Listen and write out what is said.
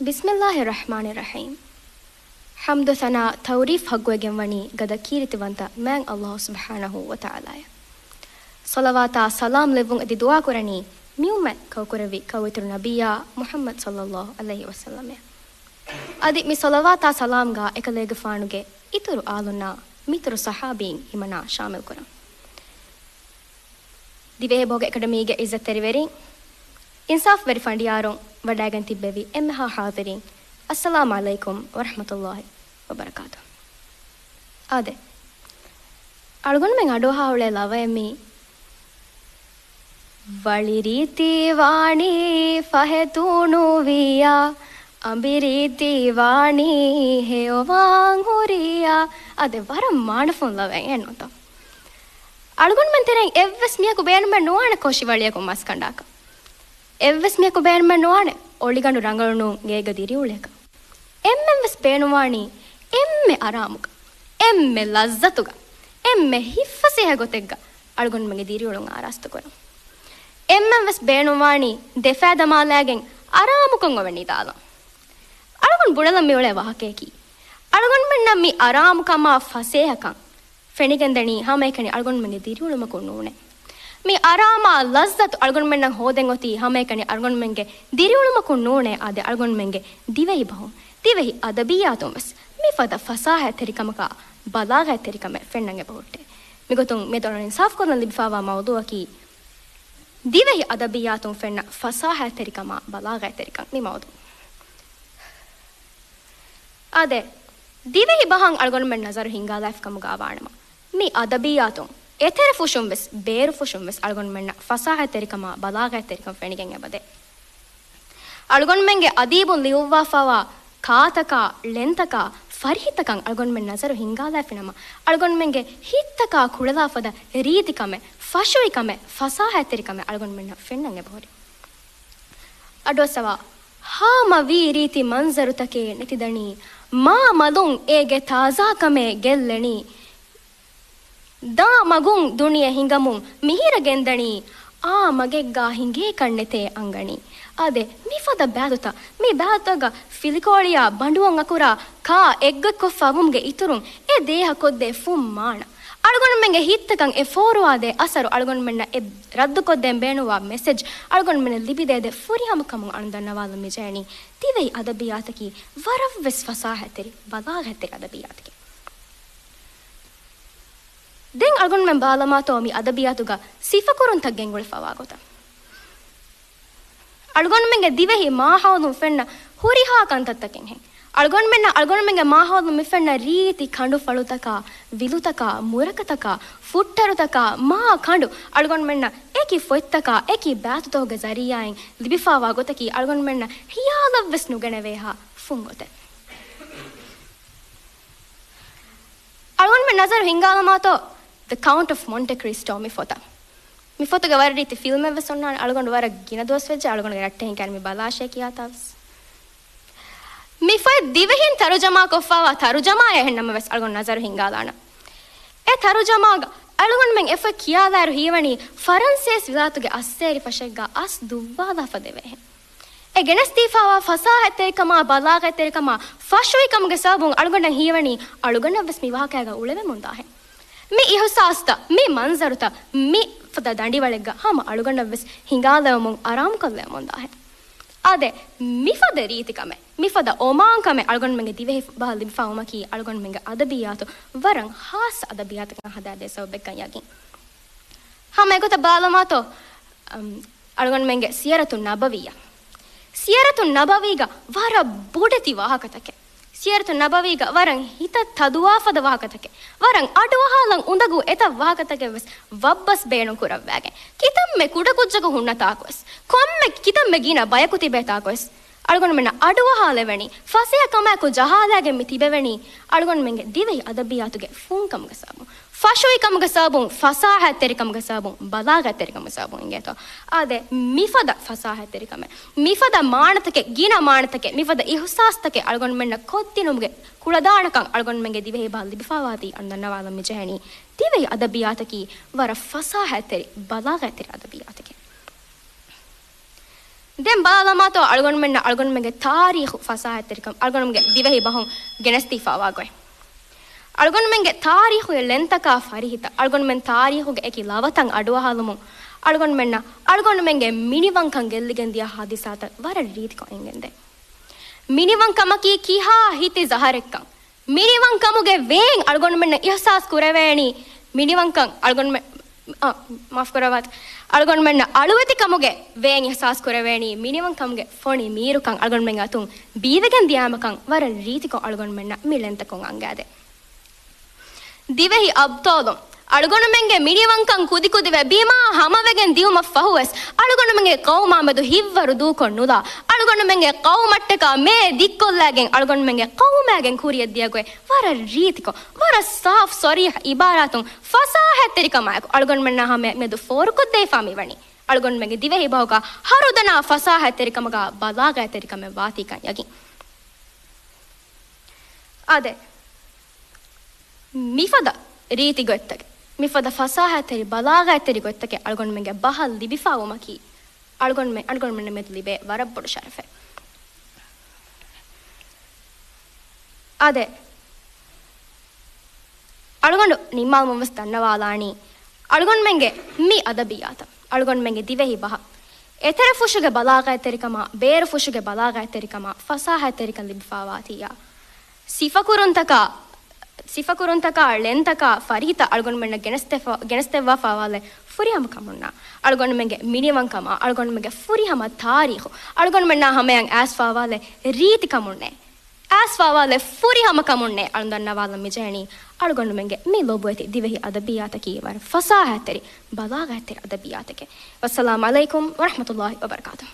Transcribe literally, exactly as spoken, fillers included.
ބިސްމިއްލާހި ރަޙްމާނި ރަޙީމް. ޙަމްދު ޘަނާ ތަޢުރީފް ޙައްޤުވެގެންވަނީ ގަދަ ކީރިތިވަންތަ މާތް ﷲ ސުބްޙާނަހޫ ވަތަޢާލާއަށް. ޞަލަވާތާ ސަލާމް ލެއްވުން އެދި ދުޢާ ކުރަނީ މި އުއްމަތް ކައުކުރެއްވި ކައު އިތުރު ނަބިއްޔާ މުޙައްމަދު ޞައްލައްލާހު ޢަލައިހި ވަސައްލަމައަށް. އަދި މި ޞަލަވާތާ ސަލާމްގާ އެކަލޭގެފާނުގެ އިތުރު އާލުންނާ މިތުރު ޞަޙާބީން ހިމަނާ ޝާމިލް ކުރަން. ދިވެހިބަހުގެ އެކަޑަމީގެ ޢިއްޒަތްތެރިވެރިން، އިންސާފުވެރި ފަނޑިޔާރުން، ވަޑައިގެން ތިއްބެވި އެންމެހާ ޙާޟިރީން، އައްސަލާމު ޢަލައިކުމް ވަރަޙްމަތުﷲި ވަބަރަކާތުހު. އާދެ، އަޅުގަނޑުމެން އަޑުއަހާ އުޅޭ ލަވައެއް މީ. ވަޅިރީތި ވާނީ ފަހެ ތޫނުވިއްޔާ، އަނބިރީތި ވާނީ ހެޔޮވާން ހުރިއްޔާ. އާދެ، ވަރަށް މާނަފުން ލަވައެއް ނޫންތޯ؟ އަޅުގަނޑުމެން ތެރެއިން އެއްވެސް މީހަކު ބޭނުމެއް ނުވާނެ ކޮށި ވަޅިއަކުން މަސް ކަނޑާކަށް. އެއްވެސް މީހަކު ބޭނުމެއް ނުވާނެ އޮޅިގަނޑު ރަނގަޅުނޫން ގޭގަ ދިރިއުޅޭކަށް. އެންމެންވެސް ބޭނުންވާނީ އެންމެ އަރާމުގަ، އެންމެ ލައްޒަތުގަ، އެންމެ ހިތްފަސޭހަ ގޮތެއްގަ އަޅުގަނޑުމެންގެ ދިރިއުޅުން އާރާސްތުކުރަން. އެންމެންވެސް ބޭނުންވާނީ ދެފައި ދަމާލައިގެން އަރާމުކޮށް އޮވެ ނިދާލަން. އަޅުގަނޑު ބުނެލަން މިއުޅޭ ވާހަކަޔަކީ، އަޅުގަނޑުމެންނަށް މި އަރާމުކަމާ ފަސޭހަކަން ފެނިގެންދަނީ ހަމައެކަނި އަޅުގަނޑުމެންގެ ދިރިއުޅުމަކުން ނޫނޭ. މި އަރާމާ ލައްޒަތު އަޅުގަނޑުމެންނަށް ހޯދެން އޮތީ ހަމައެކަނި އަޅުގަނޑުމެންގެ ދިރިއުޅުމަކުން ނޫނޭ. އާދެ، އަޅުގަނޑުމެންގެ ދިވެހި ބަހުން، ދިވެހި އަދަބިއްޔާތުން ވެސް މިފަދަ ފަސާހަތްތެރިކަމަކާ ބަލާޣަތްތެރިކަމެއް ފެންނަން އެބަހުއްޓޭ. މިގޮތުން މިއަދު އަޅުގަނޑު އިންސާފުކޮށްލަން ލިބިފާވާ މައުޟޫއަކީ، ދިވެހި އަދަބިއްޔާތުން ފެންނަ ފަސާހަތްތެރިކަމާ ބަލާޣަތްތެރިކަން މި މައުޟޫ. އާދެ، ދިވެހި ބަހަށް އަޅުގަނޑުމެން ނަޒަރު ހިންގާލާފި ކަމުގާ ވާނަމަ، މި އަދަބިއްޔާތުން އެތެރެ ފުށުން ވެސް، ބޭރު ފުށުން ވެސް އަޅުގަނޑުމެންނަށް ފަސާހަތްތެރިކަމާ ބަލާޣަތްތެރިކަން ފެނިގެން އެބަދޭ. އަޅުގަނޑުމެންގެ އަދީބުން ލިޔުއްވާފައިވާ ކާތަކާ، ޅެންތަކާ، ފަރިހިތަކަށް އަޅުގަނޑުމެން ނަޒަރު ހިންގާލާފިނަމަ، އަޅުގަނޑުމެންގެ ހިތްތަކާ ކުޅެލާ ފަދަ ރީތިކަމެއް، ފަށުވިކަމެއް، ފަސާހަތްތެރިކަމެއް އަޅުގަނޑުމެންނަށް ފެންނަން އެބަހުރި. އަޑުއައްސަވާ، ހާމަވީ ރީތި މަންޒަރުތަކެއް ނެތިދަނީ، މާ މަލުން އޭގެ ތާޒާކަމެއް ގެއްލެނީ. ދާ މަގުން ދުނިޔެ ހިނގަމުން މިހިރަ ގެންދަނީ، އާ މަގެއްގާ ހިނގޭކަށް ނެތޭ އަންގަނީ. އާދެ، މިފަދަ ބައިތުތައް، މި ބައިތުތަކުގަ ފިލިކޯޅިއާ ބަނޑުވަން އަކުރާ ކާ އެއްގޮތްކޮށްފަ ވުމުގެ އިތުރުން އެ ދޭހަ ކޮށްދޭ ފުން މާނަ. އަޅުގަނޑުމެންގެ ހިތްތަކަށް އެ ފޯރުވާދޭ އަސަރު އަޅުގަނޑުމެންނަށް އެ ރައްދުކޮށްދޭން ބޭނުންވާ މެސެޖް އަޅުގަނޑުމެންނަށް ލިބިދޭދޭ ފުރިހަމަކަމުން އަޅުން ދަންނަވާލަން މިޖެހެނީ. ދިވެހި އަދަބިއްޔާތަކީ ވަރަށްވެސް ފަސާހަތްތެރި، ބަލާޣަތްތެރި އަދަބިއްޔާތަކެއް. ދެން އަޅުގަނޑުމެން ބާލަމާތޯ މި އަދަބިއްޔާތުގަ ސިފަކުރުންތައް ގެންގުޅެފަވާ ގޮތަށް. އަޅުގަނޑުމެންގެ ދިވެހި މާހައުލުން ފެންނަ ހުރިހާ ކަންތައްތަކެއްހެން. އަޅުގަނޑުމެންނަށް، އަޅުގަނޑުމެންގެ މާހައުލުން މި ފެންނަ ރީތި ކަނޑުފަޅުތަކާ، ވިލުތަކާ، މުރަކަތަކާ، ފުއްޓަރުތަކާ، މާ ކަނޑު އަޅުގަނޑުމެންނަށް އެކި ފޮތްތަކާ، އެކި ބައިތުތަކުގެ ޒަރީއާއިން ލިބިފާވާ ގޮތަކީ އަޅުގަނޑުމެންނަށް ހިޔާލަށްވެސް ނުގެނެވޭހާ ފުންގޮތެއް. އަޅުގަނޑުމެން ނަޒަރު ހިންގާލަމާތޯ، ދަ ކައުންޓް އޮފް މޮންޓެ ކްރިސްޓޯ މި ފޮތަށް. މި ފޮތުގެ ވަރަށް ރީތި ފިލްމެއްވެސް އޮންނާނެ. އަޅުގަނޑު ވަރަށް ގިނަ ދުވަސް ވެއްޖެ އަޅުގަނޑުގެ ރައްޓެހިން ކައިރި މި ބަލާށޭ ކިޔާތާވެސް. މި ފޮތް ދިވެހިން ތަރުޖަމާ ކޮށްފާވާ ތަރުޖަމާއެއް އެހެންނަމަވެސް އަޅުގަނޑު ނަޒަރު ހިންގާލާނަން. އެ ތަރުޖަމާގަ އަޅުގަނޑުމެން އެ ފޮތް ކިޔާލާއިރު ހީވަނީ ފަރަންސޭސި ވިލާތުގެ އައްސޭރި ފަށެއްގަ އަސް ދުއްވާލާފަ ދެވޭހެން. އެ ގެނެސްދީފާވާ ފަސާހަތްތެރިކަމާ، ބަލާޣަތްތެރިކަމާ، ފަށުވި ކަމުގެ ސަބަބުން އަޅުގަނޑަށް ހީވަނީ އަޅުގަނޑަށްވެސް މި ވާހަކައިގަ އުޅެވެމުންދާހެން. މި އިހުސާސްތައް، މި މަންޒަރުތައް، މި ފަދަ ދަނޑިވަޅެއްގަ ހަމަ އަޅުގަނޑަށްވެސް ހިނގާލެވެމުން އަރާމުކޮށްލެވެމުންދާހެން. އާދެ، މިފަދަ ރީތިކަމެއް، މިފަދަ އޮމާންކަމެއް އަޅުގަނޑުމެންގެ ދިވެހި ބަހަށް ލިބިފާވުމަކީ އަޅުގަނޑުމެންގެ އަދަބިއްޔާތު ވަރަށް ހާއްސަ އަދަބިއްޔާތަކަށް ހަދާދޭ ސަބަބެއްކަން ޔަގީން. ހަމަ އެގޮތަށް ބާލަމާތޯ، އަމް، އަޅުގަނޑުމެންގެ ސިޔަރަތު ނަބަވީއަށް. ސިޔަރަތު ނަބަވީގަ ވަރަށް ބޮޑެތި ވާހަކަތަކެއް. ސިޔަރަތު ނަބަވީގަ ވަރަށް ހިތަށް ތަދުވާފަދަ ވާހަކަތަކެއް. ވަރަށް އަޑުއަހާލަން އުނދަގޫ އެތައް ވާހަކަތަކެއްވެސް ވައްބަސް ބޭނުން ކުރައްވާގެން. ކިތަންމެ ކުޑަކުއްޖަކު ހުންނަތާކުވެސް، ކޮންމެ ކިތަންމެ ގިނަ ބަޔަކު ތިބޭތާކުވެސް، އަޅުގަނޑުމެންނަށް އަޑުއަހާލެވެނީ، ފަސޭހަ ކަމާއެކު ޖަހާލާގެން މި ތިބެވެނީ، އަޅުގަނޑުމެންގެ ދިވެހި އަދަބިއްޔާތުގެ ފުންކަމުގެ ސަބަބުން، ފަށުވިކަމުގެ ސަބަބުން، ފަސާހަތްތެރިކަމުގެ ސަބަބުން، ބަލާޣަތްތެރިކަމުގެ ސަބަބުން އިނގޭތޯ. އާދެ، މިފަދަ ފަސާހަތްތެރިކަމެއް، މިފަދަ މާނަތަކެއް، ގިނަ މާނަތަކެއް، މިފަދަ އިހުސާސްތަކެއް އަޅުގަނޑުމެންނަށް ކޮށްދިނުމުގެ ކުޅަދާނަކަން އަޅުގަނޑުމެންގެ ދިވެހި ބަހަށް ލިބިފާވާތީ އަޅުގަނޑު ދަންނަވާލަން މިޖެހެނީ، ދިވެހި އަދަބިއްޔާތަކީ ވަރަށް ފަސާހަތްތެރި، ބަލާޣަތްތެރި އަދަބިއްޔާތަކެއް. ދެން ބަލާލަމާތޯ އަޅުގަނޑުމެންނަށް އަޅުގަނޑުމެންގެ ތާރީޚު ފަސާހަތްތެރިކަން އަޅުގަނޑުމެންގެ ދިވެހި ބަހުން ގެނެސްދީފާވާ ގޮތް. އަޅުގަނޑުމެންގެ ތާރީޚުގެ ޅެންތަކާ ފަރިހިތައް، އަޅުގަނޑުމެން ތާރީޚުގެ އެކި ލަވަތައް އަޑުއަހާލުމުން އަޅުގަނޑުމެންނަށް އަޅުގަނޑުމެންގެ މިނިވަންކަން ގެއްލިގެން ދިޔަ ހާދިސާތައް ވަރަށް ރީތިކޮށް އެނގެންދޭ. މިނިވަންކަމަކީ ކިހާ ހިތި ޒަހަރެއްކަން، މިނިވަންކަމުގެ ވޭން އަޅުގަނޑުމެންނަށް އިޙްސާސް ކުރެވޭނީ، މިނިވަންކަން އަޅުގަނޑުމެ-، އަ، މާފު ކުރައްވާތި. އަޅުގަނޑުމެންނަށް އަޅުވެތިކަމުގެ ވޭން އިޙްސާސް ކުރެވޭނީ، މިނިވަންކަމުގެ ފޮނި މީރުކަން އަޅުގަނޑުމެންގެ އަތުން ބީވެގެން ދިޔާމަކަން ވަރަށް ރީތިކޮށް އަޅުގަނޑުމެންނަށް މި ޅެންތަކުން އަންގާދޭ. ދިވެހި އަބްޠާލުން، އަޅުގަނޑުމެންގެ މިނިވަންކަން ކުދިކުދިވެ ބިމާ ހަމަވެގެން ދިއުމަށް ފަހުވެސް، އަޅުގަނޑުމެންގެ ޤައުމާ މެދު ހިތްވަރު ދޫކޮށް ނުލާ، އަޅުގަނޑުމެންގެ ޤައުމަށްޓަކާ މޭ ދިއްކޮށްލައިގެން އަޅުގަނޑުމެންގެ ޤައުމާގެން ކުރިޔަށް ދިޔަ ގޮތް ވަރަށް ރީތިކޮށް، ވަރަށް ސާފް ޞަރީޙަ އިބާރާތުން ފަސާހަތްތެރިކަމާއެކު އަޅުގަނޑުމެންނާ ހަމަ މެދު ފޯރުކޮށްދެވިފާ މިވަނީ. އަޅުގަނޑުމެންގެ ދިވެހި ބަހުގަ ހަރުދަނާ ފަސާހަތްތެރިކަމުގަ ބަލާޣަތްތެރިކަމެއް ވާތީކަން ޔަގީން. އާދެ، މިފަދަ ރީތި ގޮތްތަކެއް، މިފަދަ ފަސާހަތްތެރި، ބަލާޣަތްތެރި ގޮތްތަކެއް އަޅުގަނޑުމެންގެ ބަހަށް ލިބިފާވުމަކީ، އަޅުގަނޑުމެ-، އަޅުގަނޑުމެންނަށް މެދު ލިބޭ ވަރަށް ބޮޑު ޝަރަފެއް. އާދެ، އަޅުގަނޑު ނިންމާލުމުން ވެސް ދަންނަވާލާނީ، އަޅުގަނޑުމެންގެ މި އަދަބިއްޔާތަށް، އަޅުގަނޑުމެންގެ ދިވެހި ބަހަށް، އެތެރެފުށުގެ ބަލާޣަތްތެރިކަމާ، ބޭރުފުށުގެ ބަލާޣަތްތެރިކަމާ، ފަސާހަތްތެރިކަން ލިބިފާވާތީއާ، ސިފަކުރުންތަކާ، ސިފަކުރުންތަކާ، ޅެންތަކާ، ފަރިހިތައް އަޅުގަނޑުމެންނަށް ގެނެސްދެފަ-، ގެނެސްދެއްވާފާވާލެއް ފުރިހަމަ ކަމުންނާ، އަޅުގަނޑުމެންގެ މިނިވަންކަމާ، އަޅުގަނޑުމެންގެ ފުރިހަމަ ތާރީޚު، އަޅުގަނޑުމެންނާ ހަމަޔަށް އައިސްފާވާލެއް ރީތިކަމުންނޭ. އައިސްފާވާލެއް ފުރިހަމަ ކަމުންނޭ. އަޅުން ދަންނަވާލަން މިޖެހެނީ އަޅުގަނޑުމެންގެ މި ލޮބުވެތި ދިވެހި އަދަބިއްޔާތަކީ ވަރަށް ފަސާހަތްތެރި، ބަލާޣަތްތެރި އަދަބިއްޔާތެކޭ. ވައްސަލާމް ޢަލައިކުމް ވަރަޙްމަތުﷲި ވަބަރަކާތުހު.